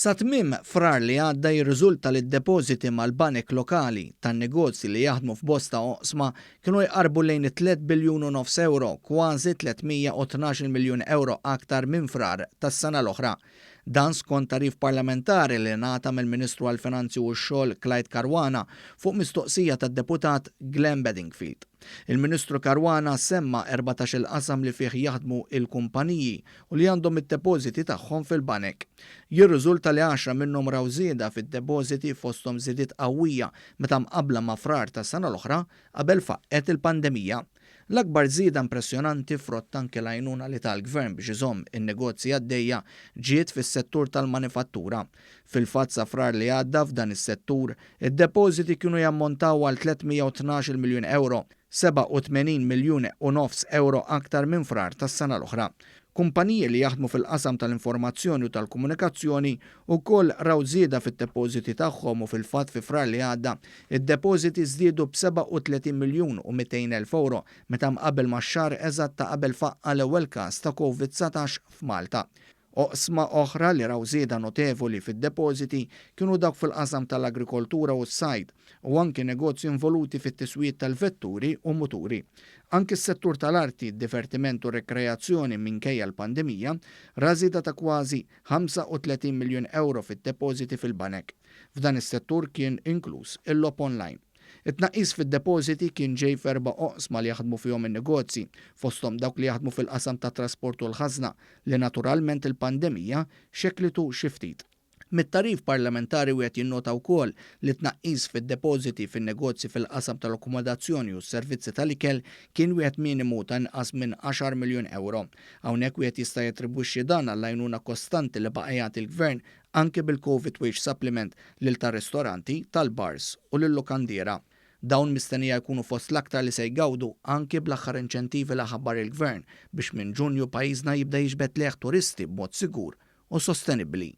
Sa tmiem Frar li għadda jirriżulta li d-depożiti mal-banek lokali tan-negozji li jaħdmu f'bosta oqsma kienu jqarrbu lejn it-tliet biljun u nofs ewro, kważi 312-il miljun ewro aktar minn Frar tas-sena l-oħra. Dan skont tagħrif parlamentari li ngħata mill-Ministru għall-Finanzi u x-Xogħol Clyde Caruana fuq mistoqsija tad-Deputat Glenn Bedingfield. Il-Ministru Caruana semma 14-il qasam li fih jaħdmu il-kumpaniji u li għandhom id-depożiti tagħhom fil-banek. Jirriżulta li għaxra minnhom raw żieda fid-depożiti fosthom żidiet qawwija meta mqabbla ma' Frar tas-sena l-oħra qabel faqqgħet il-pandemija. L-akbar żieda impressjonanti frott anke l-għajnuna li ta l-Gvern biex iżomm in-negozji għaddejja ġiet fis-settur tal-manifattura. Fil-fatt sa Frar li għadda f'dan is-settur, id-depożiti kienu jammontaw għal 312-il miljun ewro, 87 miljun u nofs ewro aktar minn Frar tas-sena l-oħra. Kumpaniji li jaħdmu fil-qasam tal-informazzjoni u tal-komunikazzjoni wkoll raw żieda fid-depożiti tagħhom u fil-fatt fi Frar li għadda, id-depożiti żdiedu b'37 miljun u 200 elf ewro meta mqabbel max-xahar eżatt ta' qabel faqqa' l-ewwel każ ta' Covid 19 f'Malta. Oqsma oħra li raw żieda notevoli fid-depożiti kienu dawk fil-qasam tal-agrikoltura u s-sajd u anki negozji involuti fit-tiswijiet tal-vetturi u muturi. Anki s-settur tal-arti, divertiment u rekreazzjoni minkejja l-pandemija ra żieda ta' kważi 35 miljun ewro fid-depożiti fil-banek. F'dan is-settur kien inkluż il-logħob online. It-tnaqqis fid-depożiti kien ġej f'erba' oqsma li jaħdmu fihom in-negozji, fosthom dawk li jaħdmu fil-qasam tat-trasport u l-ħażna, li naturalment il-pandemija xekklitu xi ftit. Mit-tagħrif parlamentari wieħed jinnota wkoll li t-tnaqqis fid-depożiti fin-negozji fil-qasam tal-akkomodazzjoni u s-servizzi tal-ikel kien wieħed minimu ta' inqas minn għaxar miljun ewro. Hawnhekk wieħed jista' jattribwixxi dan għall-għajnuna kostanti li baqa' jagħti l-Gvern anke bil-Covid Wage Supplement lil tar-ristoranti, tal-bars u lil-lukandiera. Dawn mistennija jkunu fost l-aktar li se jgawdu anki bl-aħħar inċentivi li ħabbar il-Gvern biex minn Ġunju pajjiżna jibda jiġbed lejh turisti b'mod sigur u sostenibbli.